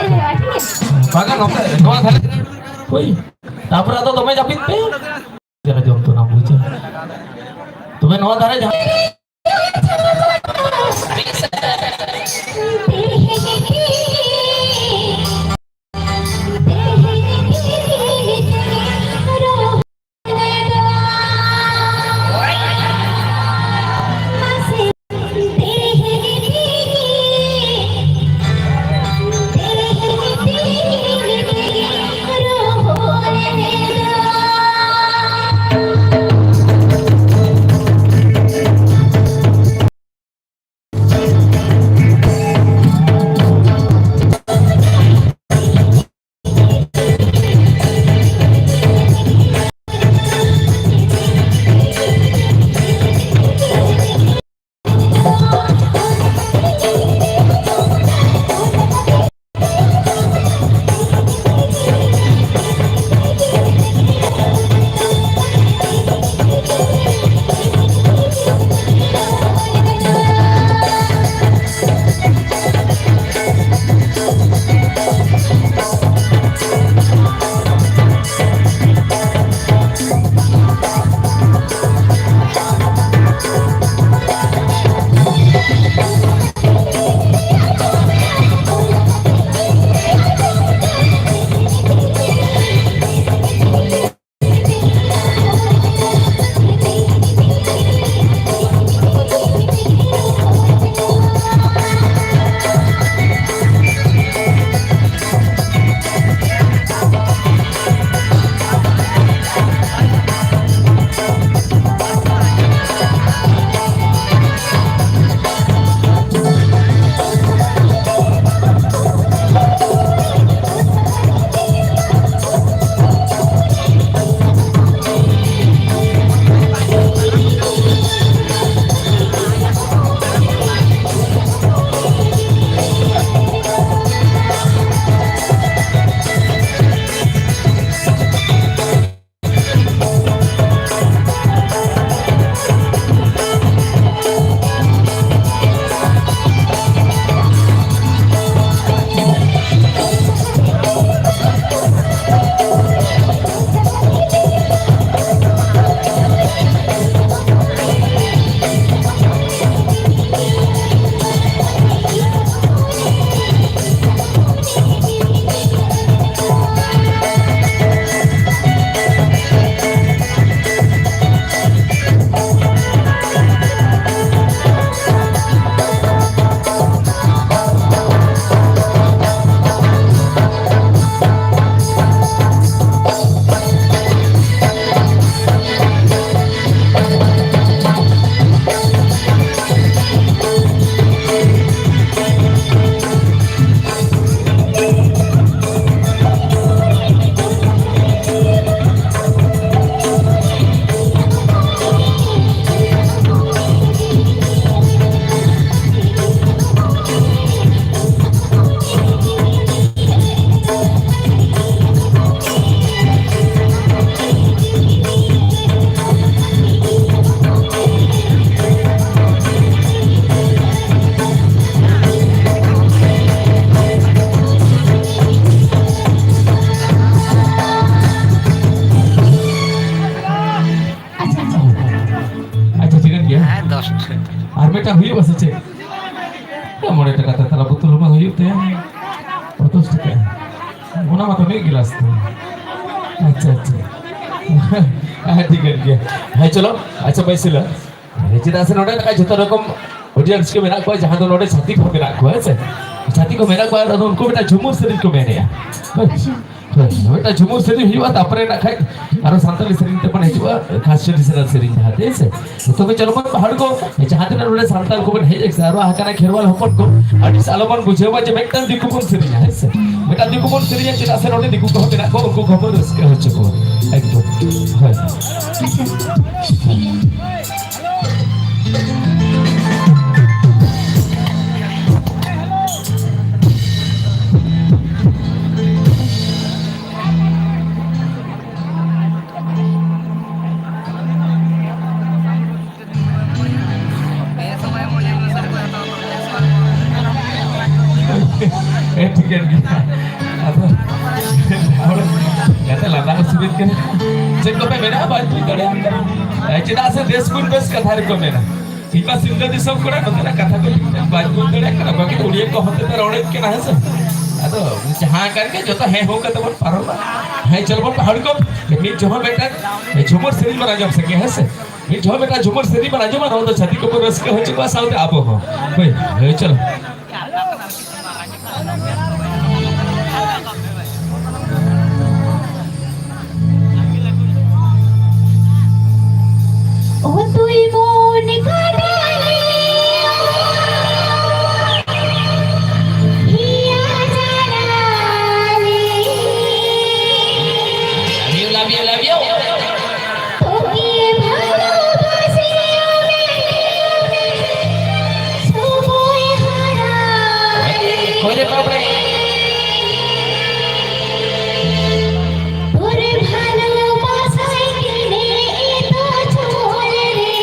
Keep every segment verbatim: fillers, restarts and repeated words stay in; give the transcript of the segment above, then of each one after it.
ᱵᱟᱝᱟ, ᱱᱚᱛᱮ, ᱱᱚᱣᱟ ᱫᱷᱟᱨᱮ᱾ ᱦᱳᱭ᱾ ᱛᱟᱯᱚᱨᱮ ᱟᱫᱚ ᱫᱚᱢᱮ ᱡᱟᱹᱯᱤᱫ ᱯᱮ᱾ ᱡᱟᱨᱟ ᱡᱚᱢ ᱛᱚ ᱱᱟ ᱵᱩᱡᱷᱟᱹᱣ᱾ ᱛᱚᱵᱮ ᱱᱚᱣᱟ ᱫᱷᱟᱨᱮ ᱡᱟᱦᱟᱸ ᱟᱨ ᱢᱤᱫᱴᱟᱝ ᱦᱩᱭᱩᱜᱼᱟ ᱥᱮ ᱪᱮᱫ? ᱢᱚᱬᱮ ᱴᱟᱠᱟ ᱛᱮ ᱛᱟᱦᱞᱮ ᱵᱳᱛᱚᱞ ᱢᱟ ᱦᱩᱭᱩᱜ ᱛᱟᱭᱟ ᱯᱚᱧᱪᱟᱥ ᱴᱟᱠᱟ᱾ ᱚᱱᱟ ᱢᱟᱛᱚ ᱢᱤᱫ ᱜᱤᱞᱟᱥ ᱛᱮ᱾ ᱟᱪᱪᱷᱟ, ᱟᱪᱪᱷᱟ᱾ ᱦᱮᱸ, ᱴᱷᱤᱠ ᱜᱮᱭᱟ᱾ ᱦᱮᱸ, ᱪᱚᱞᱚ᱾ ᱟᱪᱪᱷᱟ, ᱵᱟᱭ ᱥᱤᱞᱟᱹ᱾ ᱦᱮᱸ, ᱪᱮᱫᱟᱜ ᱥᱮ ᱱᱚᱰᱮ ᱱᱟᱜ ᱡᱷᱚᱛᱚ ᱨᱚᱠᱚᱢ audience ᱠᱚ ᱢᱮᱱᱟᱜ ᱠᱚᱣᱟ, ᱡᱟᱦᱟᱸ ᱫᱚ ᱱᱚᱰᱮ ᱪᱷᱟᱹᱛᱤᱠ ᱦᱚᱸ ᱢᱮᱱᱟᱜ ᱠᱚᱣᱟ, ᱦᱮᱸ ᱥᱮ? ᱪᱷᱟᱹᱛᱤᱠ ᱠᱚ ᱢᱮᱱᱟᱜ ᱠᱚᱣᱟ, ᱟᱫᱚ ᱩᱱᱠᱩ ᱢᱤᱫᱴᱟᱝ ᱡᱷᱩᱢᱩᱨ ᱥᱮᱨᱮᱧ ᱠᱚ ᱢᱮᱱᱮᱜᱼᱟ᱾ ᱦᱳᱭ᱾ ᱟᱪᱪᱷᱟ᱾ ᱦᱳᱭ, ᱢᱤᱫᱴᱟᱝ ᱡᱷᱩᱢᱩᱨ ᱥᱮᱨᱮᱧ ᱦᱩᱭᱩᱜᱼᱟ, ᱛᱟᱨᱯᱚᱨᱮ ᱱᱟᱜ ᱠᱷᱟᱡ ᱟᱨᱚ ᱥᱟᱱᱛᱟᱲᱤ ᱥᱮᱨᱮᱧ ᱛᱮᱵᱚᱱ ᱦᱤᱡᱩᱜᱼᱟ, ᱠᱷᱟᱥ traditional ᱥᱮᱨᱮᱧ ᱡᱟᱦᱟᱸ ᱛᱮ, ᱦᱮᱸ ᱥᱮ? ᱡᱚᱛᱚ ᱜᱮ ᱪᱚᱞᱚ ᱵᱚᱱ ᱯᱟᱦᱟᱲ ᱠᱚ, ᱡᱟᱦᱟᱸ ᱛᱤᱱᱟᱹᱜ ᱱᱚᱰᱮ ᱥᱟᱱᱛᱟᱲ ᱠᱚᱵᱚᱱ ᱦᱮᱡ ᱥᱮ ᱟᱨᱚ ᱦᱟᱱᱟ ᱠᱷᱮᱨᱣᱟᱞ ᱦᱚᱯᱚᱱ ᱠᱚ, ᱟᱹᱰᱤ ᱟᱞᱚ ᱵᱚᱱ ᱵᱩᱡᱷᱟᱹᱣᱟ ᱡᱮ ᱢᱤᱫᱴᱟᱝ ᱫᱤᱠᱩ ᱵᱚᱱ ᱥᱮᱨᱮᱧᱟ, ᱦᱮᱸ ᱥᱮ? ᱢᱤᱫᱴᱟᱝ ᱫᱤᱠᱩ ᱵᱚᱱ ᱥᱮᱨᱮᱧᱟ, ᱪᱮᱫᱟᱜ ᱥᱮ ᱱᱚᱰᱮ ᱫᱤᱠᱩ ᱠᱚᱦᱚᱸ ᱢᱮᱱᱟᱜ ᱠᱚᱣᱟ, ᱩᱱᱠᱩ ᱠᱚᱦᱚᱸ ᱵᱚᱱ ᱨᱟᱹᱥᱠᱟᱹ ᱦᱚᱪᱚ ᱠᱚᱣᱟ᱾ ᱮᱠᱫᱚᱢ᱾ ᱦᱳᱭ᱾ ᱟᱪᱪᱷᱟ, ᱴᱷᱤᱠ ᱜᱮᱭᱟ᱾ ᱦᱮᱸ, ᱴᱷᱤᱠᱟᱹᱱ ᱜᱮᱭᱟ᱾ ᱟᱫᱚ, ᱡᱟᱛᱮ ᱞᱟᱸᱫᱟ ᱠᱚ ᱥᱩᱵᱤᱫᱷ ᱠᱟᱱᱟ᱾ ᱪᱮᱫ ᱠᱚᱯᱮ ᱢᱮᱱᱟ? ᱵᱟᱹᱧ ᱵᱩᱡᱽ ᱫᱟᱲᱮᱭᱟᱜ ᱠᱟᱱᱟ᱾ ᱦᱮᱸ, ᱪᱮᱫᱟᱜ ᱥᱮ ᱵᱮᱥ ᱠᱷᱚᱱ ᱵᱮᱥ ᱠᱟᱛᱷᱟ ᱨᱮᱠᱚ ᱢᱮᱱᱟ᱾ ᱤᱧ ᱢᱟ ᱥᱤᱞᱫᱟᱹ ᱫᱤᱥᱚᱢ ᱠᱚᱲᱟ, ᱱᱚᱛᱮᱱᱟᱜ ᱠᱟᱛᱷᱟ ᱠᱚ ᱴᱷᱤᱠ ᱴᱷᱟᱠ ᱵᱟᱹᱧ ᱵᱩᱡᱽ ᱫᱟᱲᱮᱭᱟᱜ ᱠᱟᱱᱟ᱾ ᱵᱟᱠᱤ ᱩᱲᱤᱭᱟ ᱠᱚ ᱦᱚᱛᱮ ᱛᱮ ᱨᱚᱲᱮᱫ ᱠᱟᱱᱟ, ᱦᱮᱸ ᱥᱮ? ᱟᱫᱚ ᱡᱟᱦᱟᱸ ᱠᱟᱱ ᱜᱮ, ᱡᱚᱛᱚ ᱦᱮᱸ ᱦᱚᱸ ᱠᱟᱛᱮ ᱵᱚᱱ ᱯᱟᱨᱚᱢᱟ᱾ ᱦᱮᱸ, ᱪᱚᱞᱚ ᱵᱚᱱ ᱯᱟᱦᱟᱲ ᱠᱚ, ᱢᱤᱫ ᱡᱚᱢᱟ ᱢᱤᱫᱴᱟᱝ ᱡᱷᱩᱢᱩᱨ ᱥᱮᱨᱮᱧ ᱵᱚᱱ ᱟᱸᱡᱚᱢ ᱥᱮ, ᱦᱮᱸ ᱥᱮ? ᱢᱤᱫ ᱡᱚᱢᱟ ᱢᱤᱫᱴᱟᱝ ᱡᱷᱩᱢᱩᱨ ᱥᱮᱨᱮᱧ ᱵᱚᱱ ᱟᱸᱡᱚᱢᱟ, ᱱᱚᱣᱟ ᱫᱚ ᱪᱷᱟᱹᱛᱤᱠ ᱠᱚᱵᱚᱱ ᱨᱟᱹᱥᱠᱟᱹ ᱦᱚᱪᱚ ᱠᱚᱣᱟ, ᱥᱟᱶᱛᱮ ᱟᱵᱚ ᱦᱚᱸ᱾ ᱦᱳᱭ, ᱦᱳᱭ, ᱪᱚᱞᱚ᱾ ᱚᱛᱩᱭ ᱢᱚᱱ ᱠᱟᱰᱟᱞᱮ, ᱦᱤᱭᱟ ᱡᱟᱰᱟᱞᱮ᱾ Love you, love you, love you. তোকে ভালোবাসি আমি, সময় হারাই। ওরে বাবারে। তোর ভালোবাসায় কিনে এত চলে রে।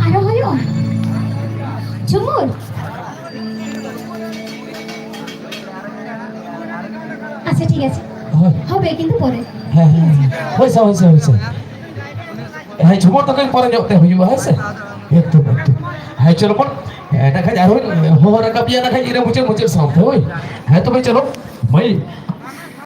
ᱟᱨᱚ ᱦᱩᱭᱩᱜᱼᱟ ᱡᱷᱩᱢᱩᱨ? ᱟᱪᱪᱷᱟ, ᱴᱷᱤᱠ ᱟᱪᱷᱮ᱾ ᱦᱳᱭ᱾ ᱦᱚᱵᱮ ᱠᱤᱱᱛᱩ ᱯᱚᱨᱮ᱾ ᱦᱮᱸ, ᱦᱮᱸ, ᱦᱮᱸ᱾ ᱦᱳᱭ ᱥᱮ, ᱦᱳᱭ ᱥᱮ, ᱦᱳᱭ ᱥᱮ᱾ ᱦᱮᱸ, ᱡᱷᱩᱢᱩᱨ ᱛᱟᱠᱚᱧ ᱯᱚᱨᱮ ᱧᱚᱜ ᱛᱮ ᱦᱩᱭᱩᱜᱼᱟ, ᱦᱮᱸ ᱥᱮ? ᱮᱠᱫᱚᱢ, ᱮᱠᱫᱚᱢ᱾ ᱦᱮᱸ, ᱪᱚᱞᱚ ᱵᱚᱱ, ᱮᱸᱰᱮ ᱠᱷᱟᱱ ᱟᱨᱦᱚᱸᱧ ᱦᱚᱦᱚ ᱨᱟᱠᱟᱵ ᱯᱮᱭᱟ, ᱱᱟ ᱠᱷᱟᱱ ᱤᱱᱟᱹ ᱢᱩᱪᱟᱹᱫ, ᱢᱩᱪᱟᱹᱫ ᱥᱟᱶᱛᱮ, ᱦᱳᱭ᱾ ᱦᱮᱸ, ᱛᱚᱵᱮ ᱪᱚᱞᱚ, ᱢᱟᱹᱭ,